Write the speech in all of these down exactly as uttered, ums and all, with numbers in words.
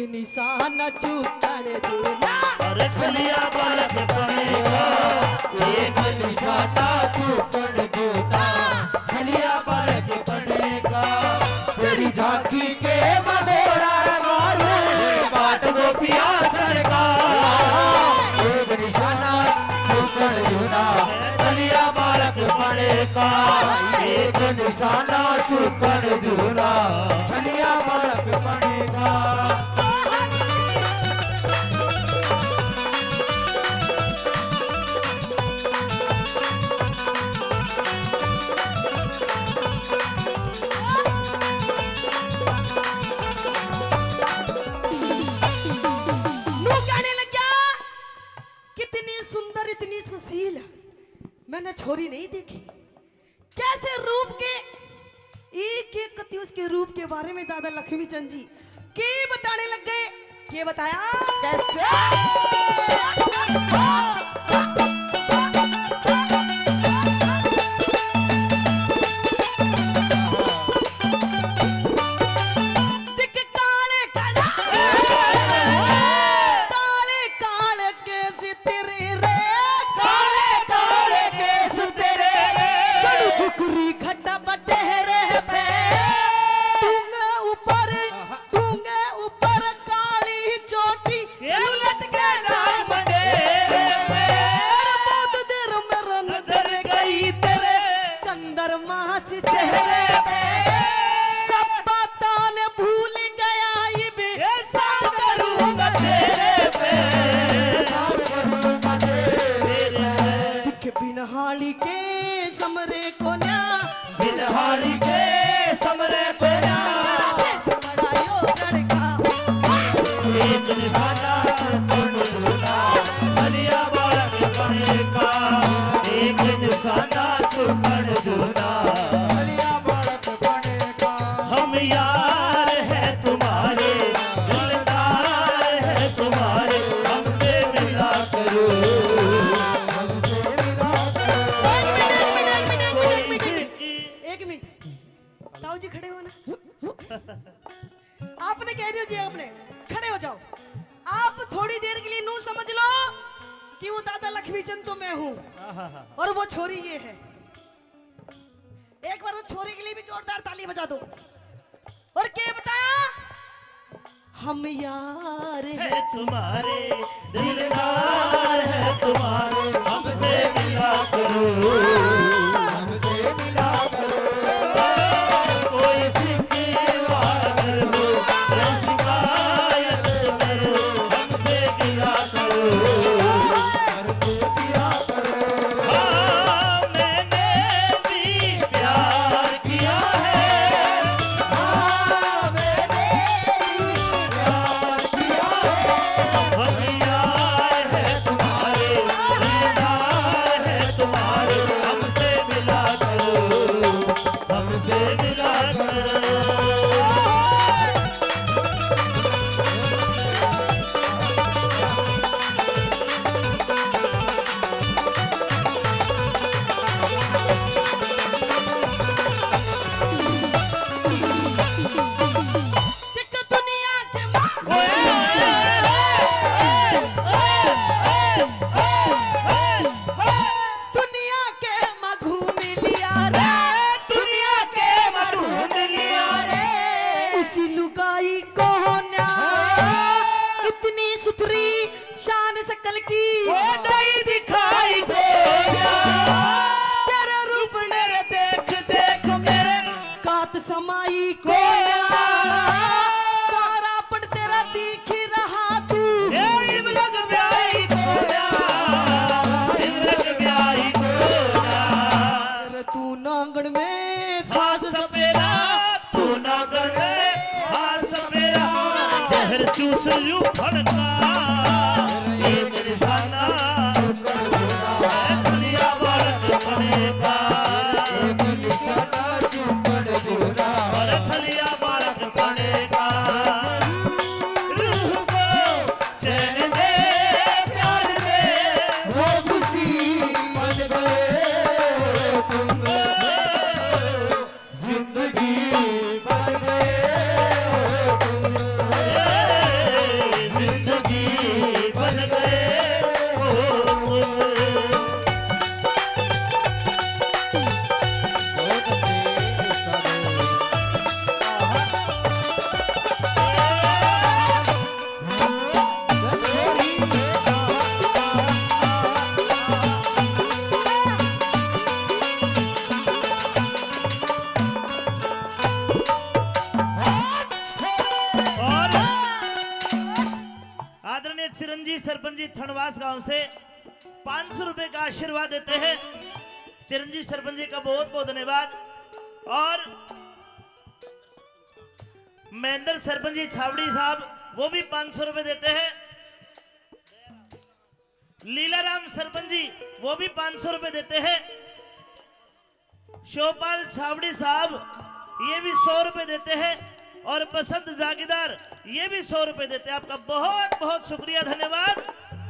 निशाना चूकण दूना। अरे छलिया बालक बनेगा, एक निशाना चूकण दूना। छलिया बालक बनेगा, तेरी झांकी के मगोड़ा मारू, बाट गोपिया सरकार। एक निशाना चूकण दूना, छलिया बालक बनेगा। एक निशाना चूकण दूना, छलिया बालक बनेगा। नू कहने लग्या, कितनी सुंदर, इतनी सुशील मैंने छोरी नहीं देखी। कैसे रूप के, एक एक कती उसके रूप के बारे में दादा लक्ष्मी चंद जी के बताने लग गए। के बताया? कैसे? दिख काले काले, काले काले केस तेरे रे, काले काले केस तेरे रे। चढ़ झुकरी घटा बटेरे पे, तूंगे ऊपर, तूंगे ऊपर काली चोटी, ये लटके नाम डेरे पे। अरे बहुत देर में नजर गई तेरे चंद्रमा से चेहरे पे। सब बातां ने भूल गया इब, ये सब करूंगा तेरे पे। सब करूंगा तेरे पे। दिख बिनहाली के समरे को न्या, बिनहाली के समरे को न्या। बड़ा यो लड़का। एक निशाना चुन दूना, छलिया बालक बनेगा। एक निशाना चुन दूना, छलिया बालक बनेगा। हम यार हैं तुम्हारे, दिलदार हैं तुम्हारे, हमसे मिला करो, हमसे मिला करो। एक मिनट, एक मिनट, एक मिनट, एक मिनट, एक मिनट। ताऊ जी खड़े हो ना? आपने कह रही हो जी, आपने खड़े हो जाओ। आप थोड़ी देर के लिए नू समझ लो कि वो दादा लक्ष्मी चंद तो मैं हूँ और वो छोरी ये है। एक बार वो छोरी के लिए भी जोरदार ताली बजा दो। और क्या बताया? हम यार हैं तुम्हारे, दिलदार हैं तुम्हारे, हमसे मिला करो, हमसे मिला करो। कोई शिकवा अगर हो या शिकायत अगर हो, हमसे मिला करो, हमसे मिला करो। हाँ, मैंने भी प्यार किया है। हाँ, मैंने भी प्यार किया है। हम यार हैं तुम्हारे, दिलदार हैं तुम्हारे, हमसे मिला करो, हमसे मिला करो। दुनिया के मधु मिलिया रे, दुनिया के मधु मिलिया रे। उसी लुगाई को न्या, इतनी सुथरी शान शकल की, वो दई दिखाई को न्या। तेरे रूप मेरे देख देख मेरे कात समाई को न्या। सारा पड़ तेरा दिख रहा तू। ए, इब लग ब्याई को न्या, इब लग ब्याई को न्या। अरे तू नांगण में घास सपेरा, तू नांगण में घास सपेरा। जहर चूस लूं फड़का, एक निशाना, छलिया बालक बनेगा। एक निशाना चूकण दूना। अरे छलिया बालक बनेगा। रूह को चैन दे प्यार दे, वो खुशी बन गए तुम। जिंदगी बन गए हो तुम। सरपंच जी थनवास गांव से पाँच सौ रुपए का आशीर्वाद देते हैं। चिरंजीव सरपंच जी का बहुत बहुत धन्यवाद। और महेंद्र सरपंच जी छावड़ी साहब, वो भी पाँच सौ रुपए देते हैं। लीलाराम सरपंच जी, वो भी पाँच सौ रुपए देते हैं। शिवपाल छावड़ी साहब, ये भी सौ रुपए देते हैं। और बसंत जागीरदार, ये भी सौ रुपए देते हैं। आपका बहुत बहुत शुक्रिया, धन्यवाद।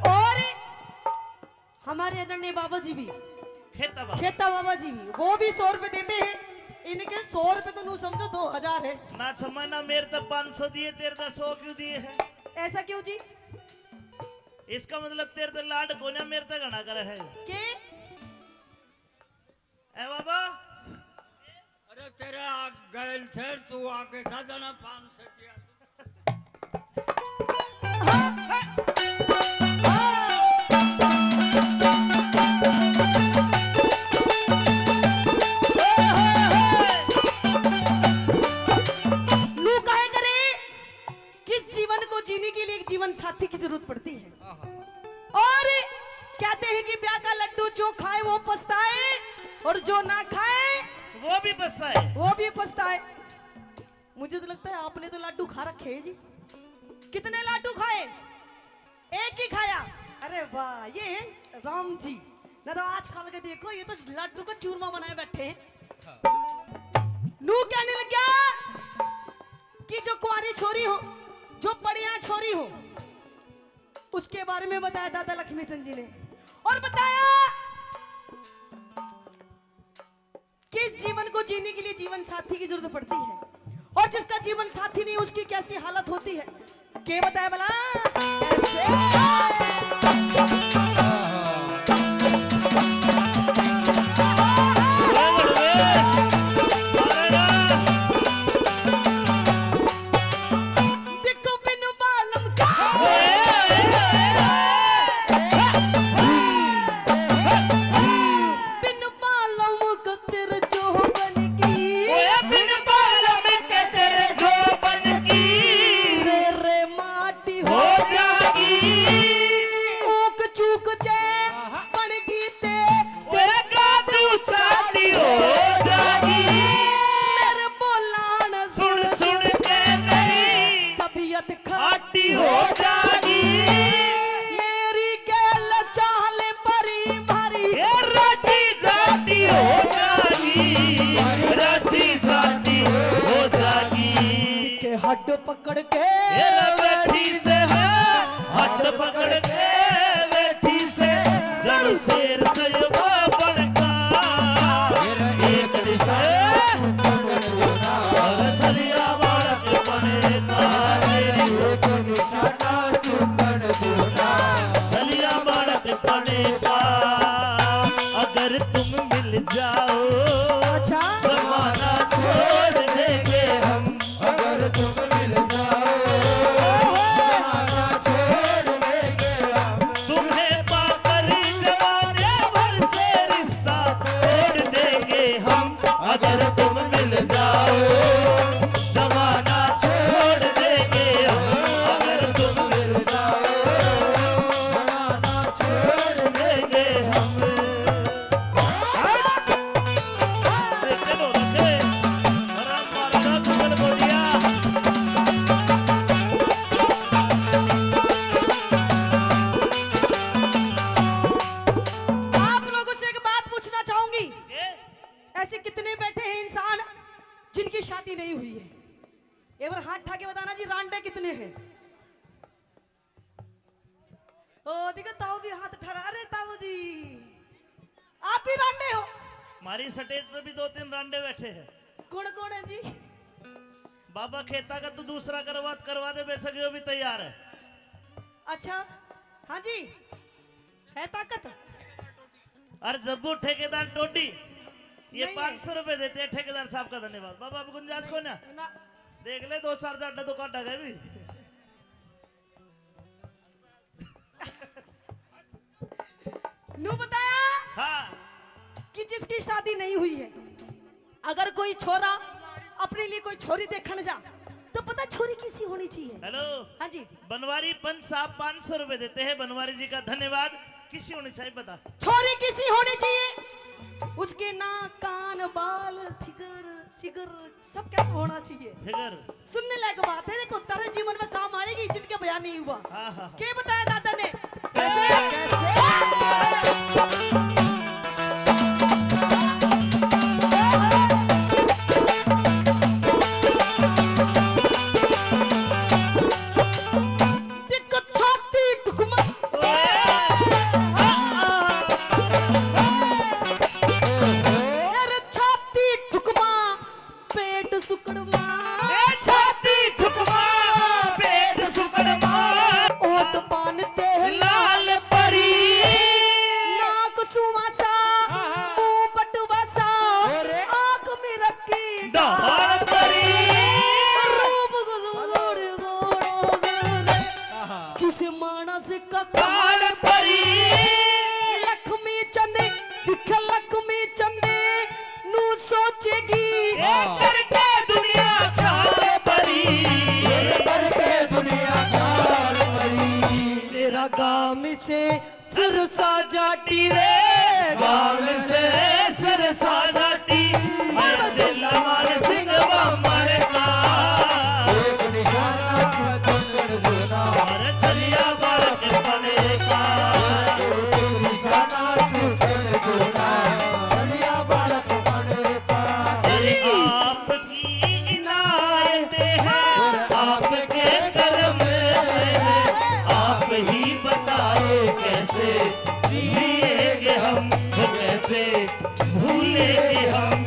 और हमारे आदरणीय बाबा जी भी, खेता बाबा। खेता बाबा जी भी, वो भी सौ रुपए देते हैं। इनके सौ रुपए तो नू समझो दो हजार है। ना छमा ना, मेरे तो पाँच सौ दिए, तेरे तो सौ क्यों दिए हैं? ऐसा क्यों जी? इसका मतलब तेरे तो लाड कोन्या, मेरे तो घना करे है। के? ए बाबा, अरे तेरे आ गैल थे, तू आगे था जना पाँच सौ दिया। नू कहे करे, किस जीवन को जीने के लिए एक जीवन साथी की जरूरत पड़ती है। और कहते हैं कि ब्याह का लड्डू जो खाए वो पछताए, और जो ना खाए वो भी पछताए। वो भी पछताए। मुझे तो लगता है आपने तो लाडू खा रखे हैं जी। कितने लाडू खाए? एक ही खाया। अरे वाह, ये है राम जी। ना तो आजकल के देखो, ये तो लाडू का चूरमा बनाए बैठे हैं। नू कहने लग गया कि जो कुंवारी छोरी हो, जो पड़िया छोरी हो, उसके बारे में बताया दादा लक्ष्मी चंद जी ने। और बताया कि जीवन को जीने के लिए जीवन साथी की जरूरत पड़ती है, और जिसका जीवन साथी नहीं, उसकी कैसी हालत होती है, के बताया भला? देखो बिनु बालम का, बिनु बालम का तेरे जोबन की, ओए बिन बालम के तेरे जोबन की रे रे माटी हो हो जागी। चूक चूक जे बन गई ते ओए कादू चाटी हो जागी। मेरे बोलान सुन सुन के मेरी तबीयत खाटी हो जागी। मेरी गैल चाल परी भारी ए राजी जाती हो जागी, राजी जाती हो जागी। के हड पकड़ के ए बैठी से है, हड पकड़ के बैठी से, जड़ शेर से ये बाबड़ का। एक दिशा और सलिया बालक बने का, तेरी एक निशाना चुकन दूना। सलिया बालक बने का, अगर तुम मिल जाओ, अच्छा। जमाना छोड़ देंगे हम। अगर तुम मिल जाओ, जमाना छोड़ देंगे हम। तुम्हें पाकर जमाने भर से रिश्ता तोड़ देंगे हम। अगर तुम मिल जाओ, जमाना छोड़ देंगे हम। अगर तुम मिल जाओ, जमाना छोड़ देंगे हम। आप लोगों से एक बात पूछना चाहूंगी, ऐसे कितने बैठे हैं इंसान जिनकी शादी नहीं हुई है? एक बार हाथ उठा के बताना जी, रांडे कितने हैं? ओ देखो, ताऊ भी हाथ उठा रहा। अरे ताऊ जी, आप भी रांडे हो? हमारी स्टेज पे भी दो तीन रांडे बैठे हैं। कौन कौन है जी? बाबा खेता का तू दूसरा करवा, करवा दे, बेशक यो भी तैयार है। अच्छा, हाँ जी, है ताकत। और जब वो ठेकेदार टोडी, ये नहीं है। पाँच सौ रुपए देते हैं ठेकेदार साहब का, धन्यवाद। बाबा, अब गुंजाइश को ना। ना। देख ले, दो चार हजार तो काटा गए भी। नू बताया हाँ। कि जिसकी शादी नहीं हुई है, अगर कोई छोरा अपने लिए कोई छोरी देखण जा, तो पता छोरी किसी होनी चाहिए? हेलो। हाँ जी। बनवारी पंच साहब पाँच सौ रुपए देते हैं, बनवारी जी का धन्यवाद। किसी होनी चाहिए बता। छोरी किसी होनी चाहिए, उसके नाक, कान, बाल, फिगर, सिगर, सब कैसा होना चाहिए। फिगर। सुनने लायक बात है, देखो, तेरे जीवन में काम आएगी जिनके बयान नहीं हुआ। हाँ, हाँ, हाँ। के बताया दादा ने? कैसे? देखो छाती टुकमा। अरे छाती टुकमा, पेट सुकड़मा। ए छाती टुकमा, पेट सुकड़मा। ओट पान ते लाल परी। नाक सुवासा, मुंह बटवासा, अरे। आंख में रखी डाल परी। रूप गुजर गोड़ गोड़। किस मानस का काल परी। लक्ष्मी चंद, दिख लक्ष्मी चंद, नू सोचेगी। ए करके दुनिया ख्याल परी। करके दुनिया ख्याल परी। तेरा गाम से सिरसा जाटी रे, गाम से सिरसा जाटी। मैं जिला मानसिंह बामण का। एक निशाना चंदन जोना। अरे सलिया बालक बने का। एक निशाना चंदन जोना। सलिया बालक बने का। अरे आपकी इनायत है, आपके करम है, आप ही बताए कैसे जिएंगे हम, कैसे भूलेंगे हम।